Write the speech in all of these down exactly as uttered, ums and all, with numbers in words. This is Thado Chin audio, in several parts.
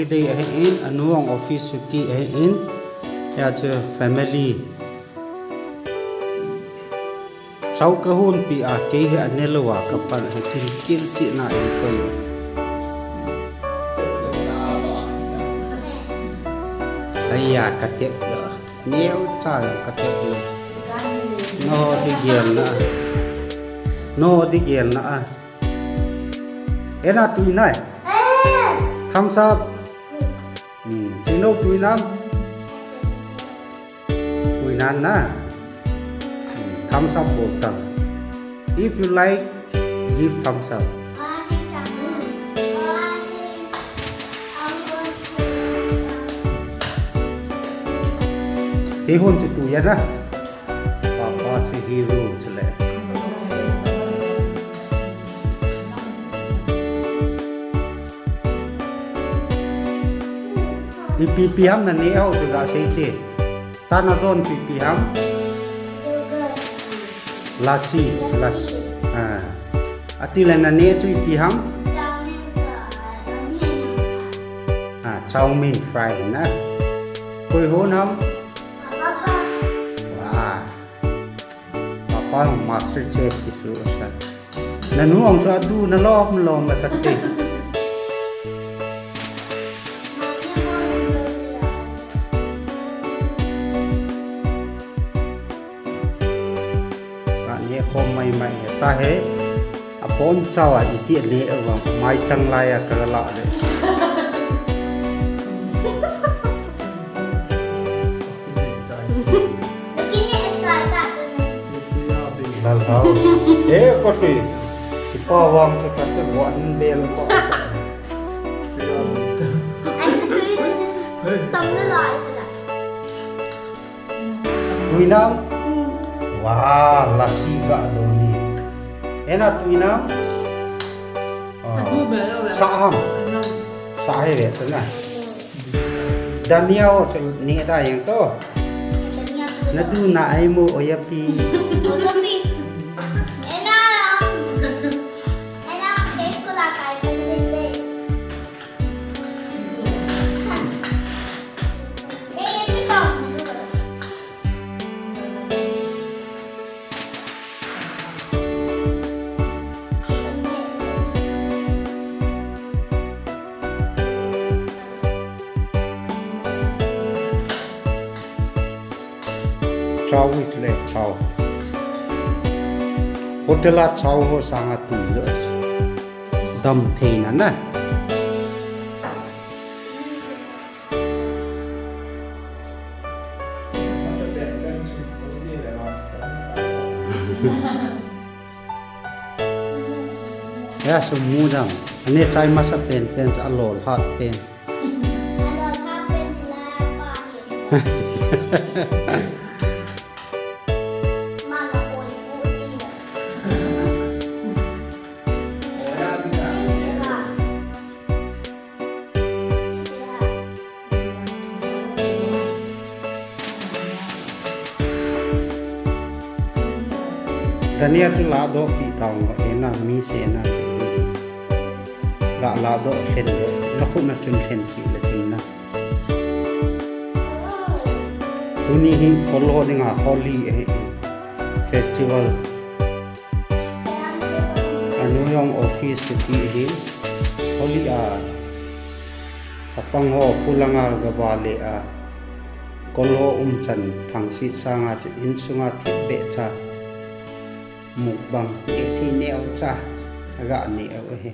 Day ahin, anu jong office chuti ahin, hia chu family. Chao kahon pi a, kei hi ane lou a, kapan hi kin kil china in koi. Aya, katep da. Neocha jong katep lou. No di gel na. No di gel na a. Ena tui nai. Thumbs up. Hmm, chino tui nam. Tui nan na. Hmm, thumbs up bol tang. If you like, give thumbs up. Kei hon chu tui ya na. Papa chu hero chu le. Ipi pi ham na ne ho chu ga sei te. Tana don chu ipi ham? Lassi, lassi. Ah. Ati le na ne chu ipi ham? Ah, chow mein fry na. Koi hon ham? Wah. Papa master chef kisu asa. Nanu ang sa adu na lom lom na kate. Ani khom mai mai ta he. Apon chawa iti ne wa mai chang lai a ka la le. Lal hau. Eh, koti. Sipa wang sa kate wan bel ko. Tam na lai. Tui nam? Wah, lassi ga doni. Ena tui nam? Oh. Sa ham. Sa he ve tu na. Dania ho chu ne da yang to. Na du na ai mo oya pi. Oya pi. Ena. Ena, ke ko la kai pen din de. Chow iti le chow. Hotel a chow ho sanga tu le. Dam thei na na. Ya, sum mu dam. Ane chai masa pen, pen cha lol hat pen. Dania chu ladoh pi tao ngo, ena mi se na chu. La, ladoh khen le, na khut na chun khen pi le chun na. Tuni hi Kolho dinga Holi ahi, festival. Anu jong office chuti ahi. Holi a chapang ho polanga gavale a, Kolho umchan thangsit sanga chu insunga thipbeh cha mukbang, eh, thei neocha aga neo ahi.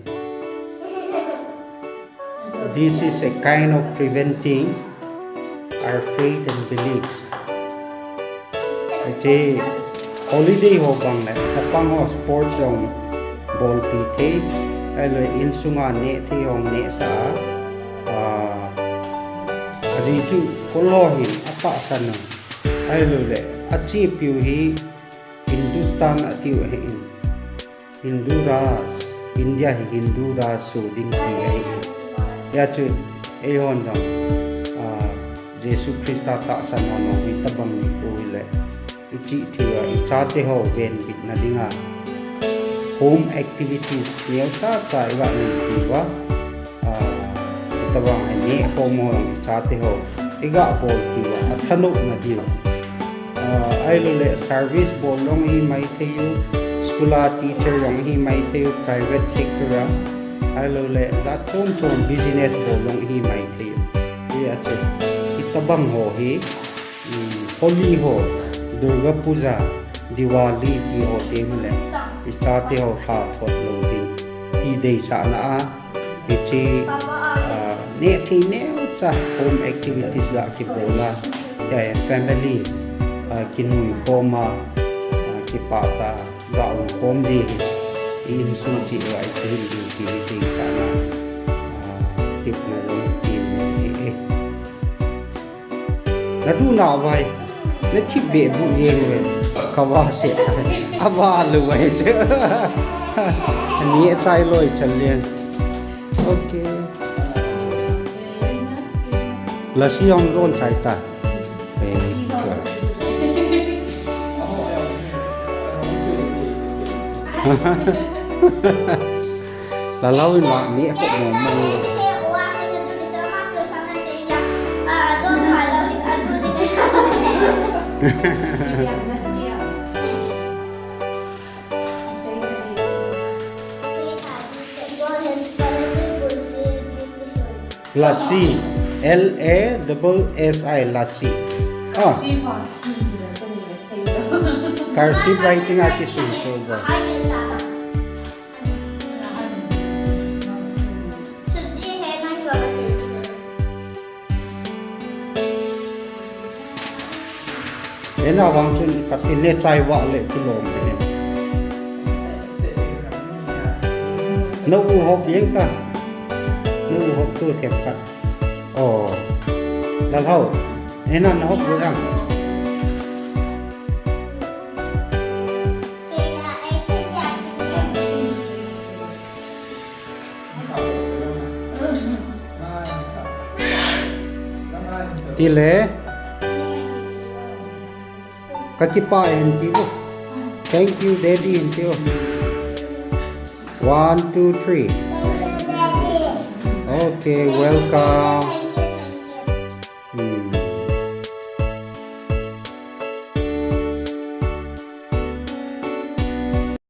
This is a kind of preventing our faith and beliefs. Hiche holiday ho bang le, chapang ho sports jong bolpi thei, ahilou le insunga neh thei jong nehsah a, ah, ajeh chu Kolho hin atahsan u, ahilou le achepiu hi Hindustan atiu ahin. Hindu Raj, India hi Hindu Raj so ding ti ahi. Hijeh chun, eihon jong, ah, Jesu Christa tahsan ho hi tabang ni poi le. Ichih thei uva, ichate ho venbitna dinga. Home activities neocha cha iga nei diuva. Ah, Tabang a neh khom ho jong ichate ho iga bol diu a, athanop na diu. Ah, ahilouleh service bol jong ihi maithei u, school a teacher jong ihi maithei u, private sector a. Ahilouleh jat chom chom business bol jong ihi maithei u. Hijeh chun, hitabang ho hi, um, Holi ho, Durga Puja, Diwali ti ho teng uleh, ichate ho lha thot lou ding ti deisahna a, hiche, ah, neh thei neocha home activities ga kibol a, eh, family, ah, kinui khom a, ah, kipah tah a ga um khom ji hi, i insung cheh uva i kihil diu ti hi deisahna, ah, tepna jong ipe nom e. Nadu na vai. Nathip beh bu jeng ve. Kava se. Ava lou vai che. Ani achai loi chan leng. Okay. Lassi jong don chai ta. Very good. Lalhao in vang neh khom mong mong. Lassi. L A double S I, lassi. Ah. Cursive writing a kisun chu ba. Ena vang chun ka tin le chai va le kilom e. Na u hop jeng ta. Na u hop tu themkhat. Oh. Lalhao. Ena na hop le ang. Tile. Kakipah e hin tiu. Thank you, Daddy, hin tiu. One, two, three. Okay, welcome.